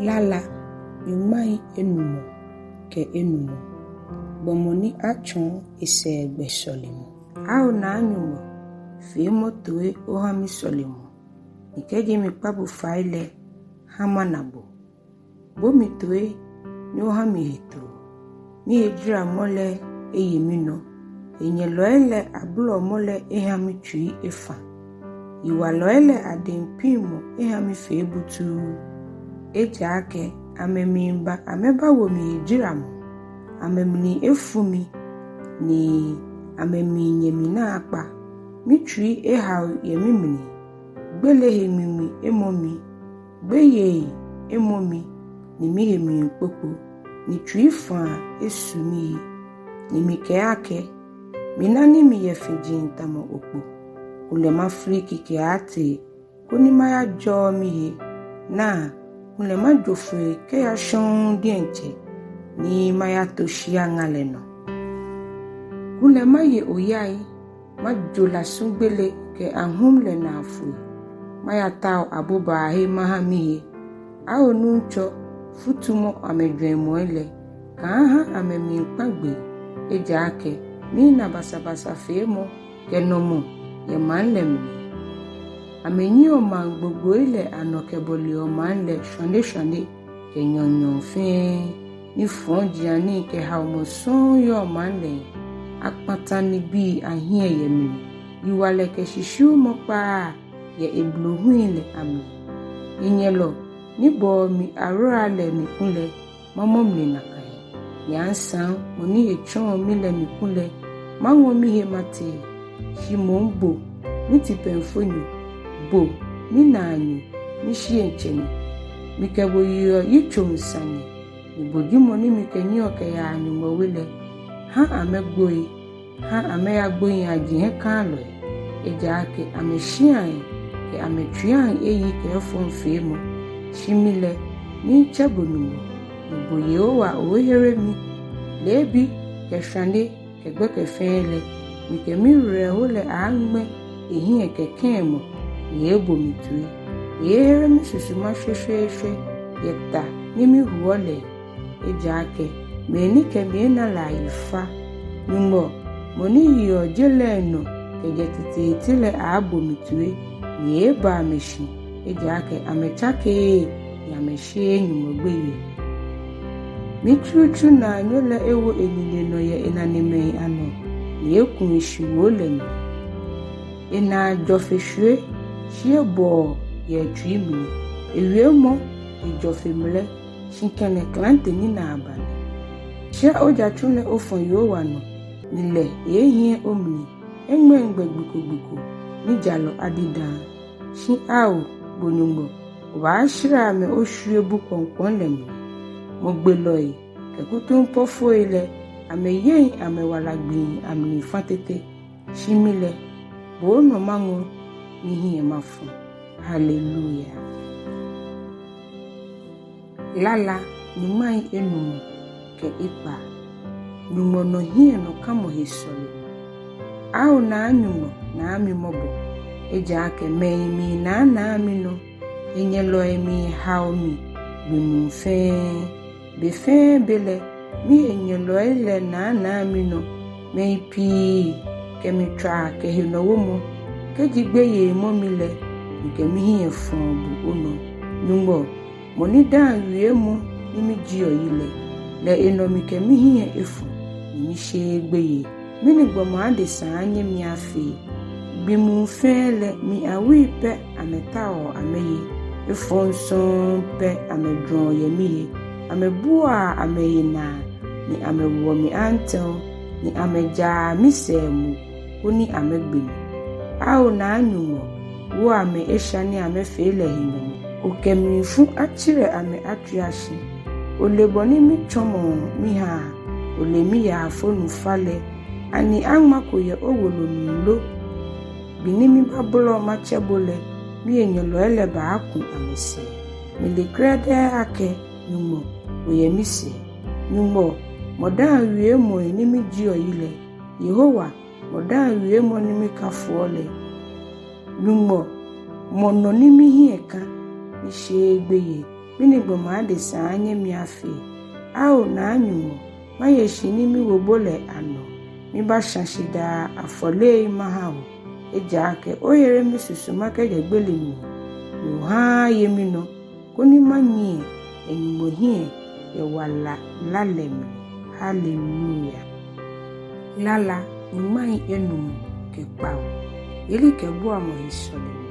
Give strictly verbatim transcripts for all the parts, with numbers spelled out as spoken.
Lala nyɔŋmai enumɔ kɛ enumɔ. Gbɔmɔ ni atsɔɔ esɛɛgbɛ sɔlemɔ. Ao Naa Nyɔŋmɔ, feemɔ toi oha misɔlemɔ, ni kɛji mikpa bo fai lɛ, ha mana bo. Bo mi toi ni oha mi hetoo. Mihejaramɔ lɛ eye minɔ. Henyɛlɔi lɛ abolɔmɔ lɛ eha mitsui efa. Yiwalɔi lɛ adɛŋ piŋmɔ eha mifee butuu. Ejaakɛ amɛmiiba amɛbawo mi hejaramɔ. Amɛmli efu mi, ni amɛmiinyɛ mi naakpa. Mitsui ehao yɛ mimli. Gbele he ŋmiŋmi emɔ mi. Gbeyei emɔ mi, ni mihe miikpokpo, ni tsuifaa esu miyi. Ni mikɛɛ akɛ, mina ni miyɛ fiji tamɔ okpo. Kulɛ mafiliki kɛaatee, koni mayajɔɔ mihe. Naa, kulɛ majo foi kɛya shɔŋŋ diɛŋtsɛ, ni mayato shia ŋa lɛ nɔ. Kulɛ maye oyai, majo lasu gbele kɛ ahum lɛ naa foi. Mayatao abobaahe maha mihe. Ao Nuŋtsɔ, futumɔ amɛjwɛŋmɔi lɛ, kaaha amɛmiikpa gbee. Ejaakɛ mina basabasa feemɔ kɛ nɔmɔ yɛ maŋ lɛ mli. Amɛnyiɛɔ maŋ gbogboi lɛ anɔ kɛbɔleɔ maŋ lɛ shwane shwane kɛ nyɔɔŋ nyɔɔŋ fɛɛ. Nifɔjianii kɛ haomɔ sɔŋŋ yɔɔ maŋ lɛŋ. Akpata nibii ahiɛ yɛ mli. Yiwalɛ kɛ shishiumɔ kpaaa yɛ eblohui lɛ amli. Henyɛlɔ ni bɔɔ mi ahora lɛ ni kulɛ mamɔ mli nakai. Ni asaŋ mɔ ni etsɔɔ mi lɛ ni kulɛ maŋɔ mihe matee. Shi moŋ bo, mitipɛŋfonyo, bo, minaanyo, mishieŋtsɛ ni. Mikɛ bo yeɔ yitsoŋ sane, ni bo ji mɔ ni mikɛnyiɛɔ kɛyaa Nyɔŋmɔ we lɛ. Ha amɛgboi, ha amɛyagboiaji hiɛkalɔi, ejaakɛ amɛshiai kɛ amɛtsuiaŋ eyi kɛ efɔŋfeemɔ. Shi mi lɛ, miitsɛ bo Nyɔŋmɔ, ni bo Yehowa ohere mi. Leebi kɛ shwane kɛ gbɛkɛ fɛɛ lɛ, mikɛ miwerɛho lɛ aaaŋmɛ ehiɛ kɛ kɛɛmɔ, ni eeebo mi toi. Eeehere misusuma shweshweeshwe yɛ ta ni mihuɔ lɛ. Ejaakɛ mɛi ni kɛ mi ena lɛ ayi fa. Nyɔŋmɔ, mɔ ni yeɔ je lɛ nɔ kɛjɛ teteete lɛ aaabo mi toi, ni eeeba amɛ shi, ejaakɛ amɛtsakeee, ni amɛsheee Nyɔŋmɔ gbeyei. Mitsutsu naanyo lɛ ewo enine nɔ yɛ enanemɛi anɔ, ni eku eshiwoo lɛ mli. Enaa jɔ fe shwie, shi ebɔɔ yɛ etsui mli. Ewiemɔ ejɔ fe mlɛ, shi kɛlɛ klante ni naa ba ni. Shɛ ojatsu lɛ ofɔ Yehowa nɔ, ni lɛ eeehiɛ omli. Eŋmɛŋ gbɛ gbi ko gbi ko ni jalɔ adidãa. Shi ao, bo Nyɔŋmɔ, obaashɛrɛ amɛ oshwie bu kwɔŋkwɔŋ lɛ mli. Mɔgbelɔi kɛ kutumpɔfoi lɛ, amɛyeŋ amɛwala gbii amli fa tete. Shi mi lɛ, bo onɔ maŋɔ, mihiɛ mafɔ. Haleluya. Lala nyɔŋmai enumɔ kɛ ekpaa. Nyɔŋmɔ nɔ hiɛnɔkamɔ he sɔlemɔ. Ao Naa Nyɔŋmɔ, na mi mɔbɔ, ejaakɛ mɛi miinaanaa minɔ, henyɛlɔi miihao mi gbi muu fɛɛ. Be fɛɛ be lɛ, mihenyɛlɔi lɛ naanaa minɔ, mɛi pii kɛ mi tswaa kɛ henɔwomɔ. Kɛji gbeyei mɔ mi lɛ, mikɛ mihiɛ fɔɔ bo onɔ. Nyɔŋmɔ, mɔ ni daaŋ wiemɔ ni mijieɔ yi lɛ, lɛ enɔ mikɛ mihiɛ efɔ, ni misheee gbeyei. Mɛni gbɔmɔ adesa aaanyɛ mi afee? Gbi muu fɛɛ lɛ, mi awui pɛ amɛtaoɔ amɛye. Efɔŋ sɔŋŋ pɛ amɛjwɛŋɔ yɛ mihe. Amɛbuaa amɛhe naa, ni amɛwoɔ mi antɛo, ni amɛjaa misɛɛ mu koni amɛgbe mi. Ao Naa Nyɔŋmɔ, wo amɛ esha ni amɛfee lɛ he nyɔmɔ. Okɛ mlifu atsirɛ amɛ atswia shi. Ole bɔ ni mitsɔmɔɔ mihaa, ole miyaafonu falɛ. Ani aŋmako yɛ owolo mli lo? Gbi ni mibaabolɔ matsɛ bo lɛ, mihenyɛlɔi lɛ baaku amɛsɛɛ. Mile krɛdɛɛ akɛ Nyɔŋmɔ, oyɛ misɛɛ. Nyɔŋmɔ, mɔ daaŋ wiemɔi ni mijieɔ yi lɛ, Yehowa, mɔ daaŋ wiemɔ ni mikafoɔ lɛ. Nyɔŋmɔ, mɔ nɔ ni mihiɛ ka, misheee gbeyei. mɛni gbɔmɔ adesa aaanyɛ mi afee? Ao Naa Nyɔŋmɔ, maye shi ni miwo bo lɛ anɔ. Mibaashã shidaa afɔlei maha bo. Ejaakɛ ohere misusuma kɛjɛ gbele mli, ni ohaaa aye minɔ, koni manyiɛ yɛ Nyɔŋmɔ hiɛ yɛ wala la lɛ mli. Haleluya. Lala nyɔŋmai enumɔ kɛ kpawo. Yelikɛbuamɔ he sɔlemɔ.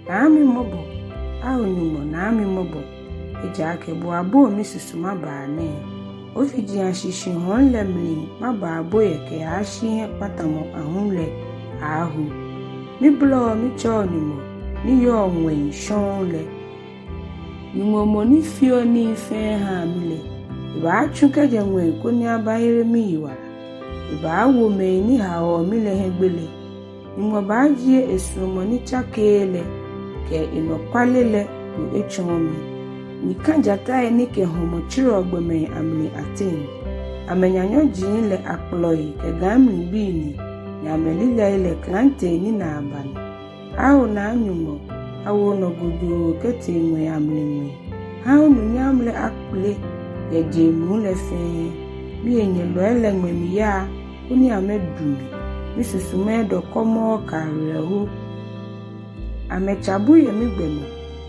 Naa mi mɔbɔ, ao Nyɔŋmɔ, naa mi mɔbɔ, ejaakɛ bo abo misusuma baa nɛɛ. Ofiji ashishi hɔɔŋ lɛ mli mabaa bo yɛ kɛyashi hiɛkpatamɔ ahum lɛ aahu. Mibolɔɔ mitsɛɔ Nyɔŋmɔ ni yɔɔ ŋwɛi shɔŋŋ lɛ. Nyɔŋmɔ mɔ ni feɔ nii fɛɛ haa mi lɛ, ebaatsu kɛjɛ ŋwɛi koni abahere miyiwala. Ebaawo mɛi ni haoɔ mi lɛ hiɛgbele. Nyɔŋmɔ baajie esuɔmɔ ni tsakeee lɛ kɛ enɔkwale lɛ kpo etsɔɔ mi. Mikã jatai ni kɛ hɔmɔ tsereɔ gbɔmɛi amli ateŋ. Amɛnyanyɔji lɛ akplɔi kɛ gãimlibii ni, ni amɛlilɛi lɛ klantei ni naa ba ni. Ao Naa Nyɔŋmɔ, awo onɔ gojoo kɛtee ŋwɛi amli ŋwɛi. Ha onunyam lɛ akpele yɛ jeŋ muu lɛ fɛɛ. Mihenyɛlɔi lɛ ŋmɛ mi yaa, koni amɛdu mi. Misusuma edɔ kɔmɔ kɛ awerɛho. Amɛtsa bu yɛ migbɛ nɔ,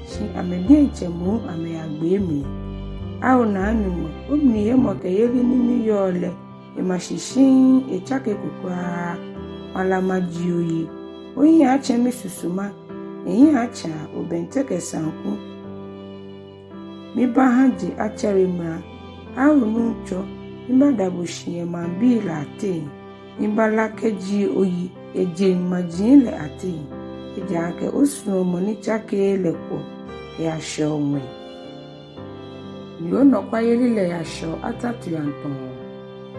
shi amɛ diɛŋtsɛ moŋ amɛyagbee mli. Ao Naa Nyɔŋmɔ, omli hemɔkɛyeli ni miyɔɔ lɛ, ema shi shiŋŋ, etsakeko kwraa. Wala majie oyi. Ohiɛ atsɛ misusuma, ehiɛ atsɛ obɛnte kɛ saŋku. Mibaaha je atsɛre mra. Ao Nuŋtsɔ, mibaada bo shi yɛ maŋbii lɛ ateŋ. Mibaala kɛjie oyi yɛ jeŋmaji lɛ ateŋ. Ejaakɛ osuɔmɔ ni tsakeee lɛ kwɔ kɛyashɛɔ ŋwɛi, ni onɔkwayeli lɛ yashɛɔ atatuiaŋ tɔɔ.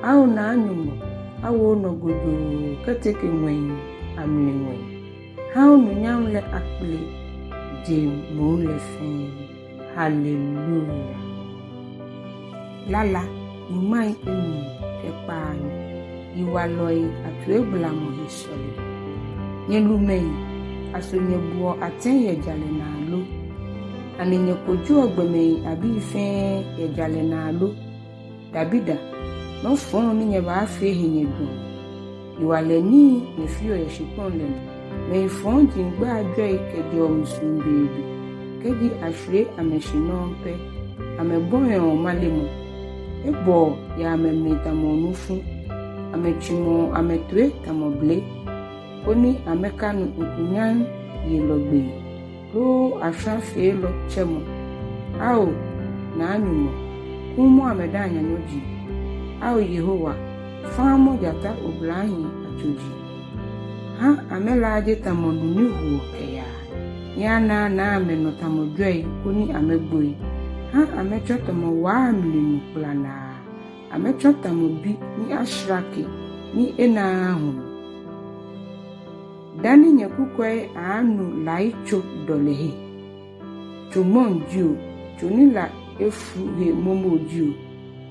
Ao Naa Nyɔŋmɔ, awo onɔ gojoo kɛteke ŋwɛi amli ŋwɛi. Ha onunyam lɛ akpele jeŋ muu lɛ fɛɛ. Haleluya. Lala nyɔŋmai enumɔ kɛ kpaanyɔ. Yiwalɔi atoigbalamɔ he sɔlemɔ. Nyɛ lumɛi, aso nyɛbuɔ atɛŋ yɛ jalɛ naa lo? Ani nyɛkojoɔ gbɔmɛi abii fɛɛ yɛ jalɛ naa lo? Dabida, nɔ fɔŋ ni nyɛbaafee he nyɛjwɛŋɔ. Yiwalɛ nii nyɛfeɔ yɛ shikpɔŋ lɛ nɔ. Mɛi fɔji gbaa jwɛi kɛjɛɔ musuŋ beebe. Kɛji ashwie amɛ shi nɔŋŋ pɛ, amɛbɔiɔ malemɔ. Ebɔɔ yɛ amɛmli tamɔ onufu. Amɛtsimɔɔ amɛtoi tamɔ bele, koni amɛkanu ŋkunyaayelɔ gbee loo ashwãfeelɔ tsɛmɔ. Ao Naa Nyɔŋmɔ, kumɔ amɛdaaŋ nyanyɔji. Ao Yehowa, famɔ jata oblahii atsoji. Ha amɛlaaje tamɔ nu ni hoɔ kɛyaa, ni anaanaa amɛnɔ tamɔ jwɛi koni amɛgboi. Ha amɛtsɔ tamɔ waa mli nu kplanaa. Amɛtsɔ tamɔ bi ni ashrake ni enaaa hulu. Dani nyɛkukwɛi aaanu lai tso dɔlɛ he, tso ŋmɔŋ jio, tso ni la efu he momo jio,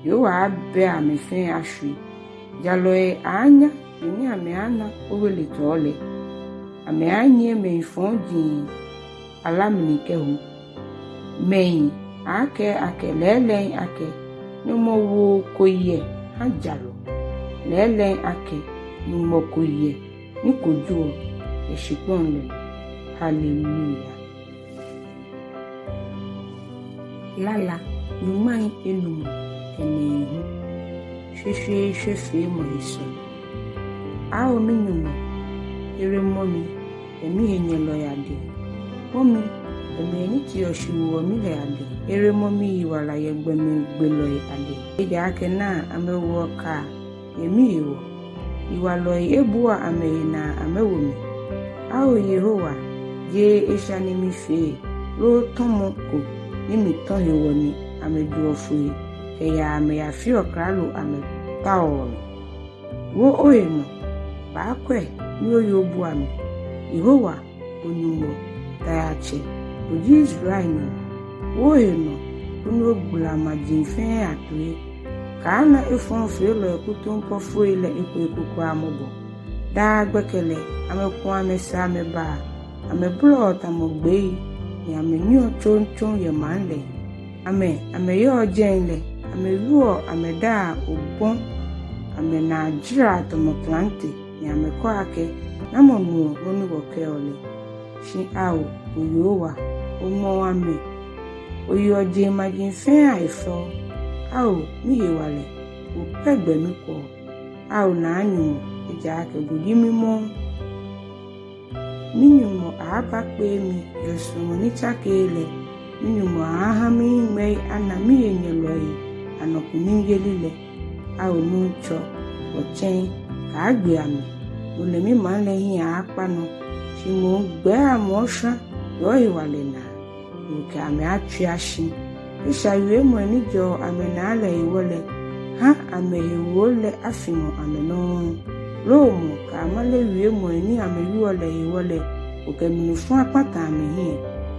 Yehowa aabɛɛ amɛ fɛɛ ashwie. Jalɔi aanya be ni amɛaana oweletɔɔ lɛ. Amɛaanyiɛ mɛi fɔji ala mli kɛho. Mɛi aakɛɛ akɛ, lɛɛlɛŋ akɛ, nyɔmɔwoo ko yɛ ha jalɔ. Lɛɛlɛŋ akɛ, Nyɔŋmɔ ko yɛ ni kojoɔ yɛ shikpɔŋ lɛ. Haleluya. Lala nyɔŋmai enumɔ kɛ nɛɛhu. Shweshweeshwe feemɔ he sɔlemɔ. Ao mi-Nyɔŋmɔ, heremɔ mi yɛ mihenyɛlɔi adɛŋ. Mɔ mi yɛ mɛi ni teɔ shi woɔ mi lɛ adɛŋ. Heremɔ miyiwala yɛ gbɔmɛi gbelɔi adɛŋ. Ejaakɛ naa, amɛwoɔ ka yɛ mihewɔ. Yiwalɔi ebua amɛhe naa amɛwo mi. Ao Yehowa, jeee esha ni mifee, loo tɔmɔ ko ni mitɔ hewɔ ni amɛjoɔ foi kɛyaa amɛyafeɔ klalo amɛtaoɔ mi. Wo ohe nɔ, baakwɛ ni oye obua mi. Yehowa, bo Nyɔŋmɔ, Taiatsɛ, bo ji Israel Nyɔŋmɔ. Wo ohe nɔ koni ogbala maji fɛɛ atoi. Kaana efɔŋfeelɔi kutumpɔfoi lɛ eko eko kwraa mɔbɔ. Daa gbɛkɛ lɛ, amɛkuɔ amɛsɛɛ amɛbaa. Amɛbolɔɔ tamɔ gbei, ni amɛnyiɛɔ tsoŋtsoŋ yɛ maŋ lɛ. Amɛ, amɛyɔɔ jɛi lɛ, amɛwieɔ amɛdaa obɔ, amɛnaa jaraa tamɔ klante, ni amɛkɛɔ akɛ, namɔ nuɔ nɔ ni wɔkɛɔ lɛ? Shi ao, bo Yehowa, oŋmɔɔ amɛ, oyeɔ jeŋmaji fɛɛ ahe fɛo. Ao, mihewalɛ, bo pɛ gbɛ mikwɛɔ. Ao Naa Nyɔŋmɔ, ejaakɛ bo ji mimɔɔ. Mi-Nyɔŋmɔ aaabakpee mi yɛ esuɔmɔ ni tsakeee lɛ. Mi-Nyɔŋmɔ aaaha mihiŋmɛi ana mihenyɛlɔi anɔ kunimyeli lɛ. Ao Nuŋtsɔ, wɔtsɛŋ, kaagbe amɛ. No lɛ mimaŋ lɛ hiɛ aaakpa nɔ, shi moŋ gbɛɛ amɛ oshwa yɛ ohewalɛ naa, ni okɛ amɛ atswia shi. Esha wiemɔi ni jɛɔ amɛnaa lɛ hewɔ lɛ, ha amɛhewoo lɛ afimɔ amɛ nɔŋŋ. Loomɔ kɛ amale wiemɔi ni amɛwieɔ lɛ hewɔ lɛ, okɛ mlifu akpata amɛhiɛ.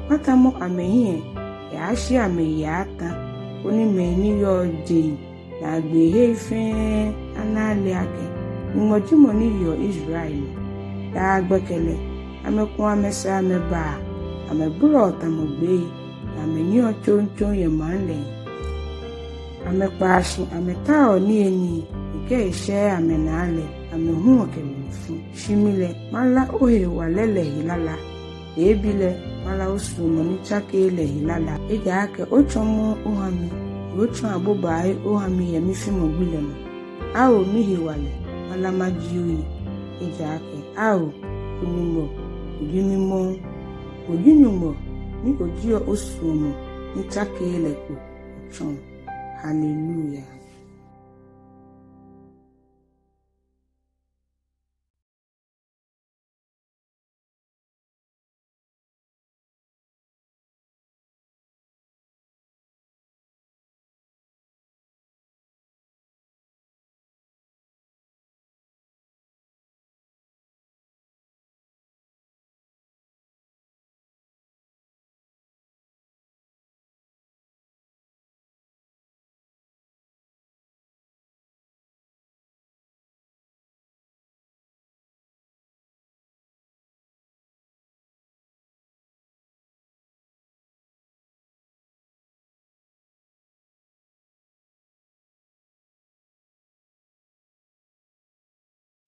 Kpatamɔ amɛhiɛ kɛyashi amɛyi aaata, koni mɛi ni yɔɔ jeŋ naagbeehei fɛɛ ana ale akɛ Nyɔŋmɔ ji mɔ ni yeɔ Israel nɔ. Daa gbɛkɛ lɛ, amɛkuɔ amɛsɛɛ amɛbaa, amɛbolɔɔ tamɔ gbee, ni amɛnyiɛɔ tsoŋtsoŋ yɛ maŋ lɛŋ. Amɛkpaa shi amɛtaoɔ niyenii, ni kɛ eshɛɛɛ amɛnaa lɛ, amɛhuɔ kɛ mlifu. Shi mi lɛ, mala ohewalɛ lɛ he lala. Leebi lɛ, mala osuɔmɔ ni tsakeee lɛ he lala. Ejaakɛ otsɔ mɔɔ oha mi, ni otsɔ abobaahe oha mi yɛ mifimɔ gbi lɛ nɔ. Ao mihewalɛ, mala majie oyi. Ejaakɛ ao, bo Nyɔŋmɔ, bo ji mimɔɔ. Bo ji Nyɔŋmɔ ni ojieɔ osuɔmɔ ni tsakeee lɛ kpo otsɔɔ. Hallelujah.